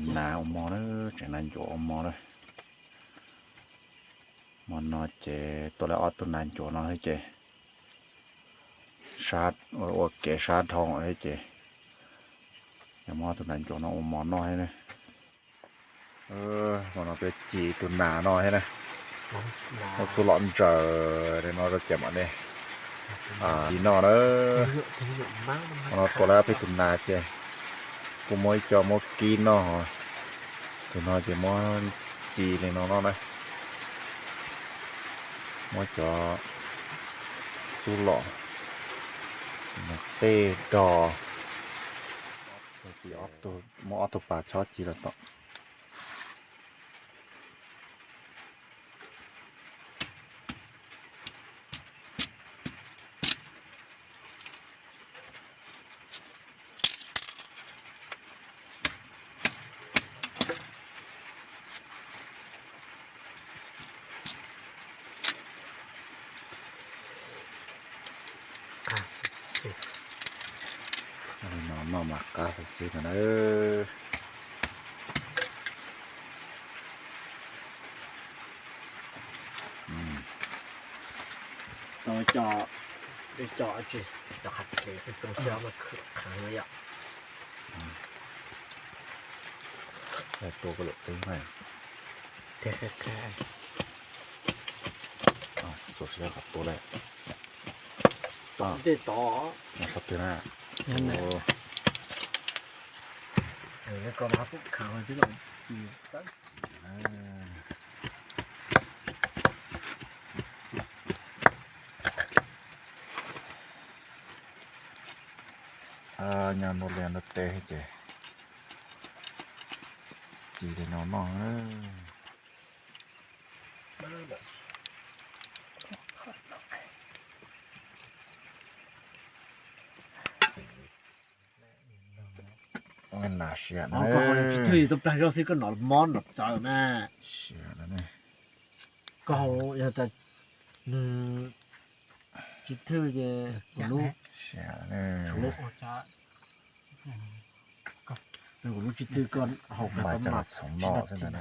Nas ua mov na, tseem nas ncuav ua mov na. Hmo no ces tua lawm ob tug nas ncuav no thiab ces, sab, ua kev sab dhau thiab ces, muab ob tug nas ncuav no ua mov noj thiab na. Hmo no peb ci tus nas no thiab na. Muab xub lom ntsaws li no rau ces mam li ci noj na. Hmo no tua lawm peb tus nas ces kuj muab ib co muab kib noj. Tus no ces muab ci li no noj na. Muab cov xub lom, tej dog, muab ob tug pas chob ci los tom. Li no noj mas qab xwb xwb no na. Tau cov, cov qhav khev peb tau xyov mas khwv qhov no yom. Tua ko lawm peb na. Thiab qhab qhab. Xuas siab qhov tua lawm. Tej tod. Sab twg na. Ko mas pub khav twb los ci. Nyob nruab liaj nruab teb ces ci li no noj. Nas siav na. Tsis thwj tau plag zog xwb koj nov mob nov txawv na. Siav na. Koj haus yog tas nws tsis thwj ces kuv lub, siav na. Kuv lub tsis thwj koj haus mas txhoov noj xwb ntag na.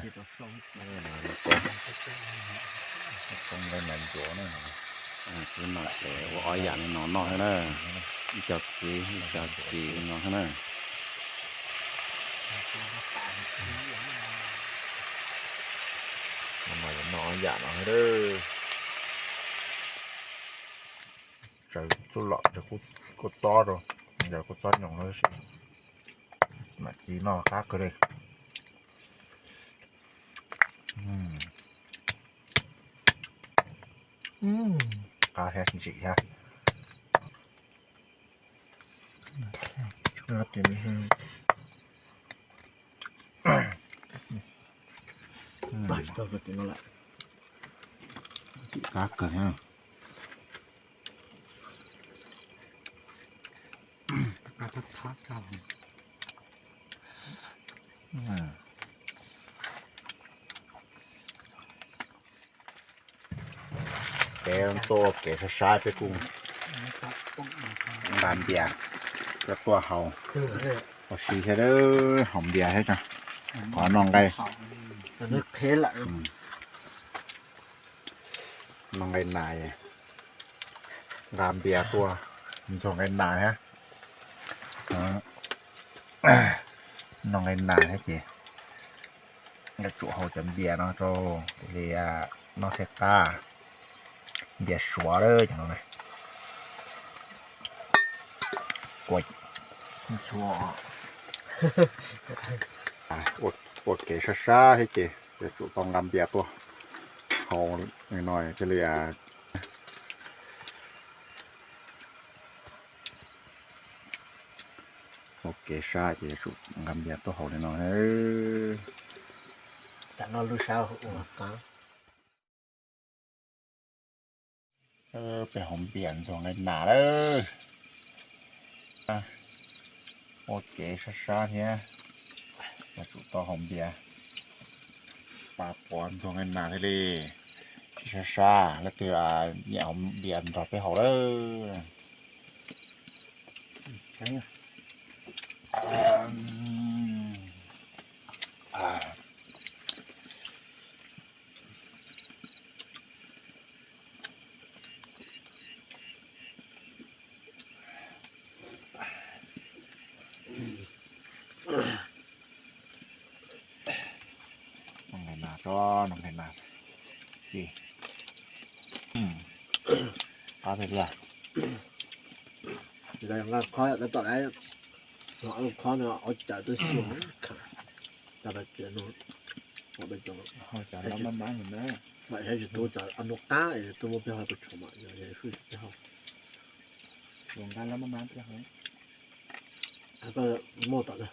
Txhoov nqaij nas ncuav na. Kuv mam ua ob yam li no noj thiab na. Ib co kiv ib co kiv li no thiab na. Noj ob yam no thiab. Tsaws txuj lom, tsaws kua txob rau, yog kua txob nyoos no tab sis mam ci noj qab kawg li. Qab thiab ntsim thiab. Qab kawg thiab. Peb tuaj ua kev sab sab peb kuj nqa npias tuaj haus, ua si thiab, haus npias thiab tso, qhov noj nqaij. Noj nqaij nas, nqa npias tuaj ntxuag nqaij nas thiab. Noj nqaij nas thiab ces yuav tsum haus cov npias no rau li noj thiaj qab. Npias suav lawm cov no na. Ua kev sab sab thiab ces yuav tsum tau nqa npias tuaj haus li no thiaj li ua kev sab ces yuav tsum nqa npias tuaj haus li no. Peb haus npias ntxuag nqaij nas lawm. Ua kev sab sab thiab, yuav tsum tau haus npias. Pab pov ntxuag nqaij nas thiaj li tsis sab sab, leej twg nyiam haus npias nrog peb haus lawm. Tso no nqaij nas, qab tiag tiag. Nqa khob tab tom lawm, khob no ob cawv tuaj xyuas, cov no, cov no mab mab na, mam saib tsis tub cov ob hnub qab es tub muab peb ho tus tshuam mam yog yog swb peb ho. Tus nqa lab mab mab thiab. Muaj tom na.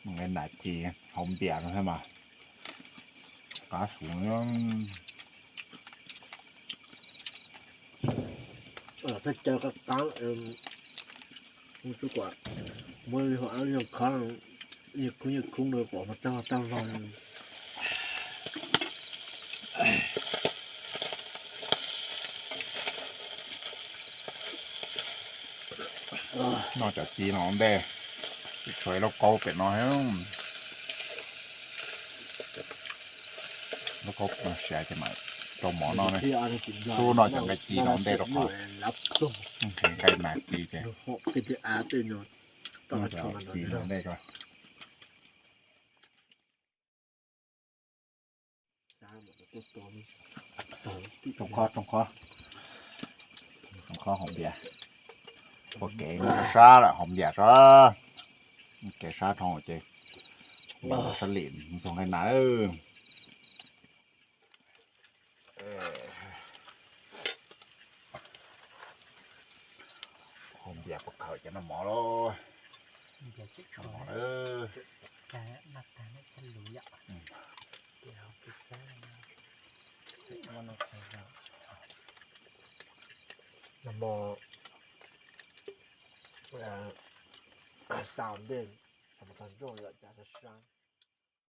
Nqaij nas ci hauv npias no thiab mas qab xwb. Thaj chaw qab qab, muab li hauv ab li khob, yeej khoob yeej khoob no pom mas tag tag vog. Noj cov ci no ua ntej, tsis tshuav lauj kaub pem no thiab. Lauj kaub no siav ces mam rau mov noj ne. Xub noj cov nqaij ci no ua ntej rau qhov nqaij nas ci ces noj cov ci no ua ntej rau. Rooj khob, rooj khob, rooj khob hauv npias. Ua kev sab sab lawm hauv npias sab, kev sab dhau ces npias sab lim ntxuag nqaij nas. Hauv npias puas khaws cov noj mov lauj? Noj mov lawm. Noj mov, xaus ntej, tag nrho yom, cas sab sab.